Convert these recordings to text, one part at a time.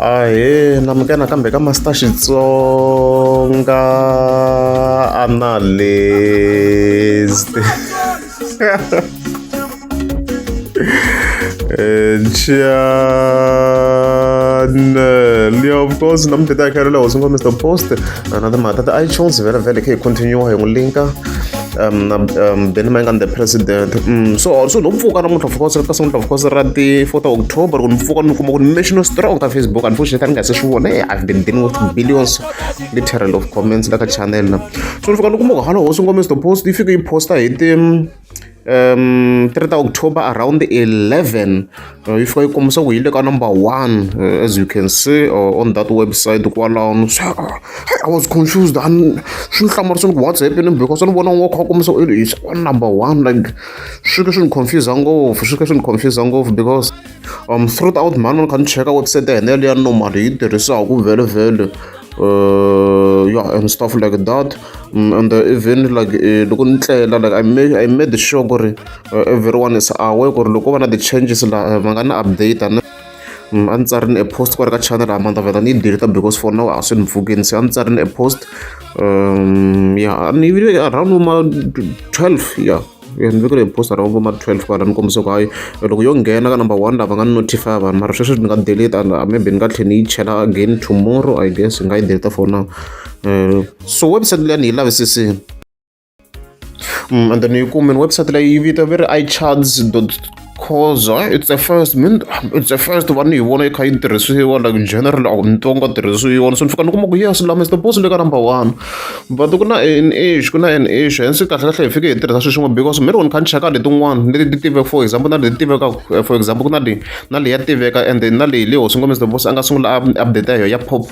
Ahee namukela nakambe ka Master Xitsonga Analyst channel yeah, of course namuntlha ta khalela hosi ngwa Mr Post na timhaka ta ti-iTunes vhele vhele khe hi continue hi n'wi linka na Benny Mayengani the president so no pfuka namuntlha of course ka namuntlha of course ra ti 4 ta October loko ni pfuka ni kuma ku ni mention strong ka Facebook. Unfortunately a ni nga se swi vona. I've been dealing with billions literal of comments la ka channel na so ni fika ni kuma ku hala hosi ngwa Mr Post yi fike yi posta hi ti 3 ta October around 11, yi fika yi kombisa ku yi le ka number 1, as you can see, on that website kwalano. So I was confused and swi ni hlamarisa ni ku what's happening, because ni vona wa kha kombisa ku is on number 1. Like swi ke swi ni confuse ngopfu, swi ke swi ni confuse ngopfu, because throughout mani ni kha ni cheka website ya hina yaliya normal hi yi tirhisaka vhele vhele, yeah, and stuff like that. And even like loko ni tlela, like I made sure ku ri everyone is aware ku ri loko va na ti-changes la va nga ni update ne. A ni tsarini e post kwale ka channel, a ta vheta ni yi delete because for now a swi ni pfukini. Se a ni tsarini e post, yeah, ni vile around ma 12, yeah, ni vekele post around ma 12 kwala ni kombisa ku hayi, loko yo nghena ka number 1 lava nga ni notify vanhu. Mara sweswi ni nga delete and maybe ni nga tlhela ni yi chela again tomorrow, I guess. Ni nga yi delete for now. So website leyi ni yi lavisisini, and then yi kumeni website leyi yi vita va ri icharts.co. It's the first min it's the first va ni yi vona yi kha yi tirhisiwa, like general a ni twa nga tirhisiwa. So ni fika ni kuma ku yes, la Mr Post le ka number 1, but ku na an issue, ku na an issue. Hence kahle kahle hi fike hi tirhisa swilo swin'we, because mi ri ni kha ni cheka letin'wana leti ti tiveka, for example na leti tiveka, for example ku na leyi na leyi ya tiveka, and na leyi leyi hosi ngoma Mr Post a nga sungula update ya ya pop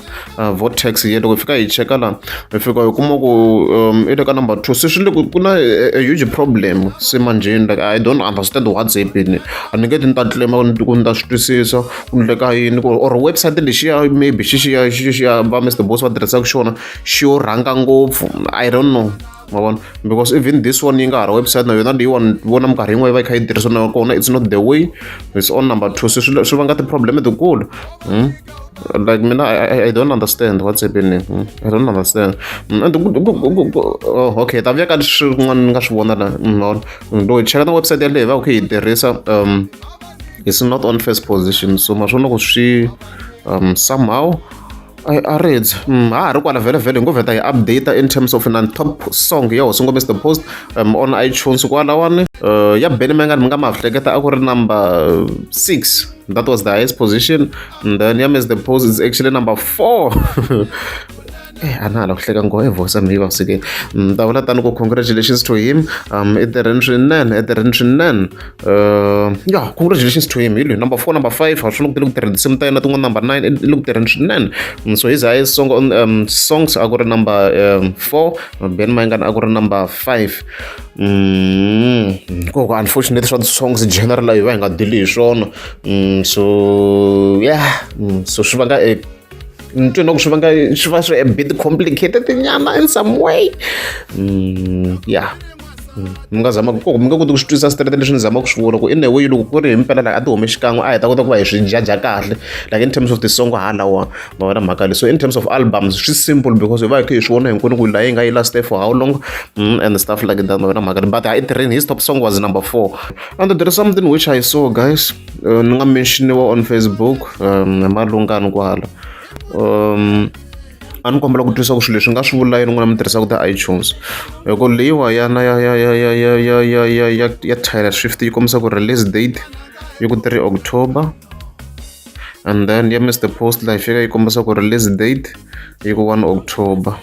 vortex ye. Loko hi fika hi cheka la, hi fika hi kuma ku i le ka number 2. Se swi le ku na a huge problem se manjheni. Like I don't understand what's happening. A ni nge ti ni ta claim ku ni ta swi twisisa ku endleka yini ku or website lexiya maybe xixiya xixiya va Mr Boss va tirhisaka xona xi yo rhanga ngopfu, I don't know, ma vona, because even this one yi nga ha ri website na yona leyiwani vona minkarhi yin'wana yi va yi kha yi tirhisiwa na kona, it's not the way it's on number 2. Se swi vanga ti-problem letikulu. Like mina I don't understand what's happening. I don't understand. And oh, okay, ta vuya ka swin'wana ni nga swi vona la. Loko hi cheka na website yaleyo va kha hi tirhisa, it's not on first position. So ma swona ku swi somehow a ridzi ha ha ri kwala vhele vhele hi ngo vheta hi update in terms of na top song ya hosi ngoma Mr Post on iTunes kwalawani. Ya Benny Mayengani mi nga ma hleketa a ku ri number 6, that was the highest position, and then ya Mr Post is actually number 4. A na hala ku hleka ngo e voice ya mina yi vavisekile. Ni ta vula tani ku congratulations to him, i tirheni swinene, i tirheni swinene. Yeah, congratulations to him. Hi loyi number 4, number 5, a swi ku ku tirheni tinsimu ta yena tin'wana, number 9 i le ku tirheni swinene. So his highest song on songs a ku ri number 4, Ben Mayengani a ku ri number 5. Koko unfortunately swa ti-songs general hi va hi nga dili hi swona. So yeah, so swi vanga e ni twe na ku swi vanga swi va swi a bit complicated nyana in some way. Yeah, mi nga zama ku mi nga koti ku swi twisisa straight leswi ni zamaka ku swi vula ku in a way loko ku ri hi mpela like a ti hume xikan'we a hi ta kota ku va hi swi jaja kahle, like in terms of ti-song halawa ma vona mhaka leyi. So in terms of albums swi simple because hi va hi kha hi swi vona hinkwenu ku laha yi nga yi last for how long, and stuff like that, ma vona mhaka leyi. But i tirheni, his top song was number 4. And there is something which I saw, guys, ni nga mentioniwa on Facebook, malungani kwala. A ni kombela ku twisisa ku swilo leswi nga swi vula yini n'wina mi tirhisaka ti-iTunes, hi ku leyiwa yana ya ya ya ya ya ya ya ya ya ya Taylor Swift yi kombisa ku release date yi ku 3 October, and then ya Mr Post la yi fika yi kombisa ku release date yi ku 1 October,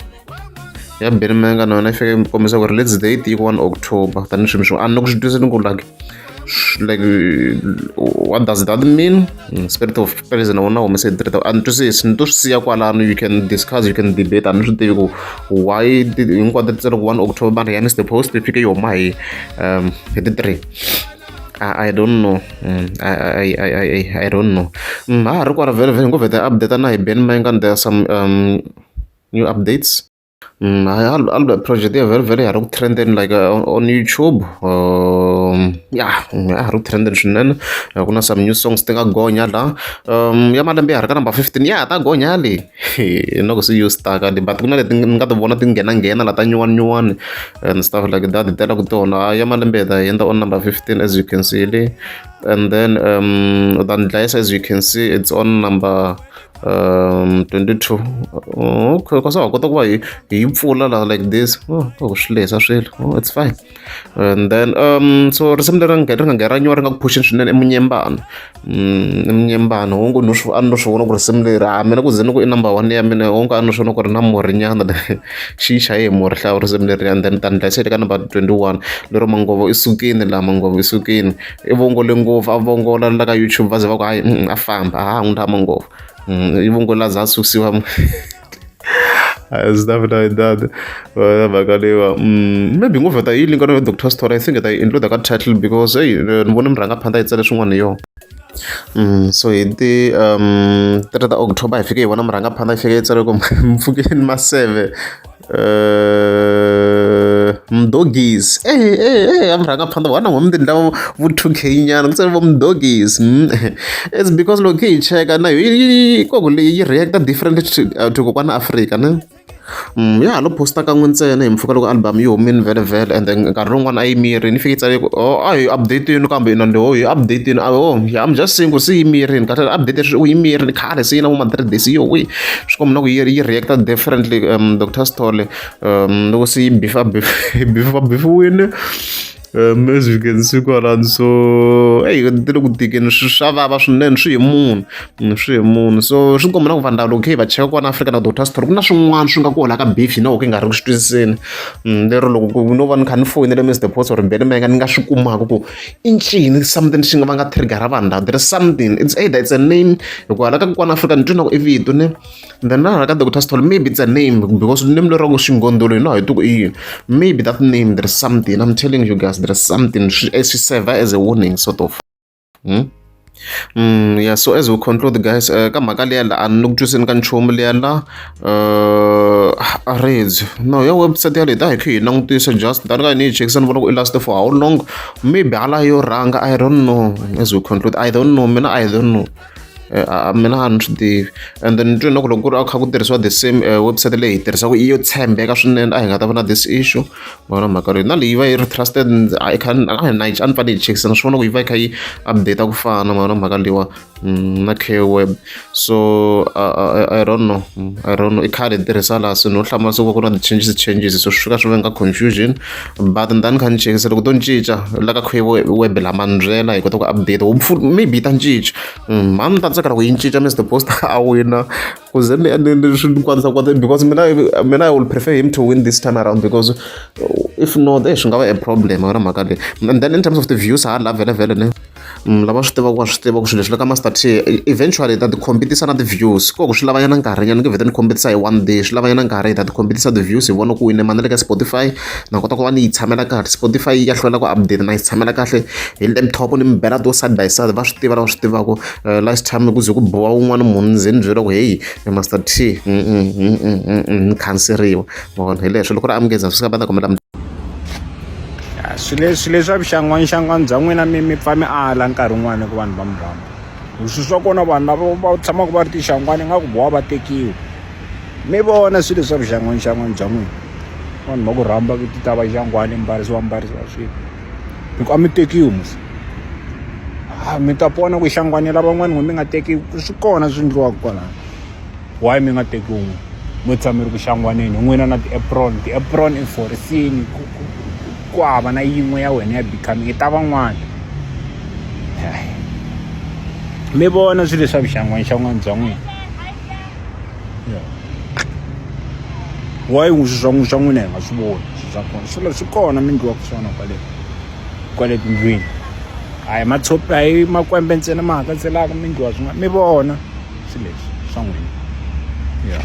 ya Benny Mayengani na yona yi fika yi kombisa ku release date yi ku 1 October. Tanihi swilo swin'wana a ni ku swi twisisi ni ku like what does that mean? Spirit of Praise na wona humese hi 3, a ni twisisi, ni to swi siya kwalano. You can discuss, you can debate. A ni swi tivi ku why hinkwato ti tsale ku 1 October, mara ya Mr Post yi fike yi huma hi ti 3. I don't know. I don't know. Ha ha ri kwala vhele vhele ngo vheta update na hi Ben Mayengani. There are some new updates. Hayi, project ya vhele vhele ya ha ri ku trendeni like on YouTube. Ya ya ha ri ku trendeni swinene. Ku na some new songs ti nga gonya la. Ya malembe ya ha ri ka number 15, ya ha ta gonya le na ku se yo stuck le, but ku na leti ni nga ti vona ti nghena nghena la ta nyuwani nyuwani and stuff like that, ti tela ku tona. Ya malembe ta hundza on number 15, as you can see le. And then u ta ni dlayisa, as you can see, it's on number 22. Okay, kasi wa kota ku va hi pfula la like this. Oh, ku swi lehisa swilo. Oh, it's fine. And then so risimu leri ri nga nghena nyiwa ri nga ku phusheni swinene i Munyembano. I Munyembano wongo no swi a no swi vona ku risimu leri a mina ku ze ni ku i number one ya mina, wongo a no swi vona ku ri na murhi nyana, xi chaye hi murhi hlawu risimu leri. And then ta ni dlayisa ka number 21 lero Mangovo i sukini laha, Mangovo i sukini, i vongole ngopfu, a vongola la ka YouTube, va ze va ku hayi, a famba a ha n'wi la Mangovo. I vongola za a susiwa, stuff like that. Mhaka leyiwa maybe ngo vheta yi linka na Dr Story. I think ta yi include ka title because hey, ni vone murhangaphandha yi tsale swin'wana hi yona. So hi ti 3 ta October hi fike hi vona murhangaphandha yi fike yi tsale ku mpfukeni maseve mdogis. Eh, murhangaphandha wana n'we mi tindla vo 2K nyana ku tsale vo mdogis. It's because loko hi cheka na yo koko leyi yi reacta different to kokwana Afrika ne. Ya ha lo posta kan'we ntsena hi mpfhuka loko album yi humini vhele vhele, and then nkarhi lowun'wana a yi mirini, yi fike yi tsale ku oh, a hi update-ini kambe ina ndi ho hi update-ini. Oh, I'm just saying ku se yi mirini kahle update u yi mirini khale, se yi na vo ma 3 days yo wi swi komba na ku yi reacta differently. Dr Sithole, loko se yi bifa bifa bifiwini, as you can see kwalano. So eyi, ti le ku tikeni, swa vava swinene, swi hi munhu, swi hi munhu. So swi komba na ku vanhu lava loko khe hi va cheka kona Afrika na Dr Story, ku na swin'wana swi nga kona ka beef na ku nga ri ku swi twisiseni. Lero loko ku no va ni kha ni foyinele Mr Post or Benny Mayengani, ni nga swi kumaka ku i ncini something xi nga va nga triggera vanhu lava. There is something, it's either it's a name, hikuva hala ka kwana Afrika ni twi na ku i vito ne, then na hala ka Dr Story maybe it's a name, because name lero ku xingondolo hi na hi ku i yini. Maybe that name, there is something. I'm telling you guys, there is something swi serve as a warning sort of. Yeah, so as we conclude, guys, ka mhaka liya la a ni ku twiseni ka nchumu liya la a no ya website ya leyi ta hi kha hi langutisa, just tani ka ni yi chekisa ni vona ku i last for how long, maybe hala yo rhanga, I don't know. As we conclude, I don't know, mina I don't know. Mina a ni swi tivi. And then ni twe na ku loko ku ri a kha ku tirhisiwa the same website leyi hi tirhisaka i yo tshembeka swinene, a hi nga ta va na this issue. Vona mhaka leyi na leyi va yi ri trusted, a kha a na a ni fanele hi chekisa, na swi vona ku yi va yi kha yi update ku fana mara mhaka leyiwa na K web. So I don't know, I don't know. I khale hi tirhisa laha, se no hlamala se ku va ku na ti-changes changes, so swi fika swi venga confusion. But ni ta ni kha ni chekisa loko to ni cinca la ka K web lama ni byela hi kota ku update, hopefully maybe yi ta cinca. Mhani ni ta tsakela ku yi cinca, Mr Post a wina ku ze ni swi kwanisa kwata, because mina I will prefer him to win this time around, because if not, eh, swi nga va a problem yona mhaka leyi. And then in terms of the views, ha la vhele vhele ne, lava swi tivaka va swi tiva ku swilo leswi le ka Master T eventually hi ta ti competisa na ti-views ko ku swi lavanyana nkarhinyana, nge vhete ni competisa hi one day, swi lavanyana nkarhi hi ta ti competisa ti-views, hi vona ku wine mani. Le ka Spotify na kota ku va ni yi tshamela kahle, Spotify ya hlwela ku update, na yi tshamela kahle hi laptop ni mi bela to side by side. Va swi tiva lava swi tivaka, last time ku ze ku boha wun'wana munhu ni ze ni byela ku hey, Master T, ni khanseriwa vona hi leswo loko ri amukeza swi va ta kombela. Swilo leswi leswa vuxangwani bya n'wina, mi pfa mi ala nkarhi wun'wani ku vanhu va mi rhamba. Swilo swa kona, vanhu lava va tshamaka va ri tixangwani ingaku voho va tekiwa. Mi vona swilo swa vuxangwani bya n'wina, vanhu va ku rhamba ku ti ta va xangwani, mbarisiwa mbarisiwa swilo hi ku a mi tekiwi musi. A mi ta pona ku xangwanela van'wani, n'we mi nga tekiwi, swi kona swi endliwaka kwalano. Why mi nga tekiwi n'we? Mo tshama mi ri ku xangwaneni n'wina na ti-apron, ti-apron i forisini, ku hava na yin'we ya wena ya becoming i ta van'wana. Mi vona swilo leswa vuxangwani bya n'wina. Why swilo swa n'wina hi nga swi voni swilo swa kona? Swilo swi kona mi endliwaka swona kwale tindlwini. A hi matshopi, a hi makwembe ntsena ma hakatselaka, mi endliwa swin'wana, mi vona swilo leswi swa n'wina, yeah.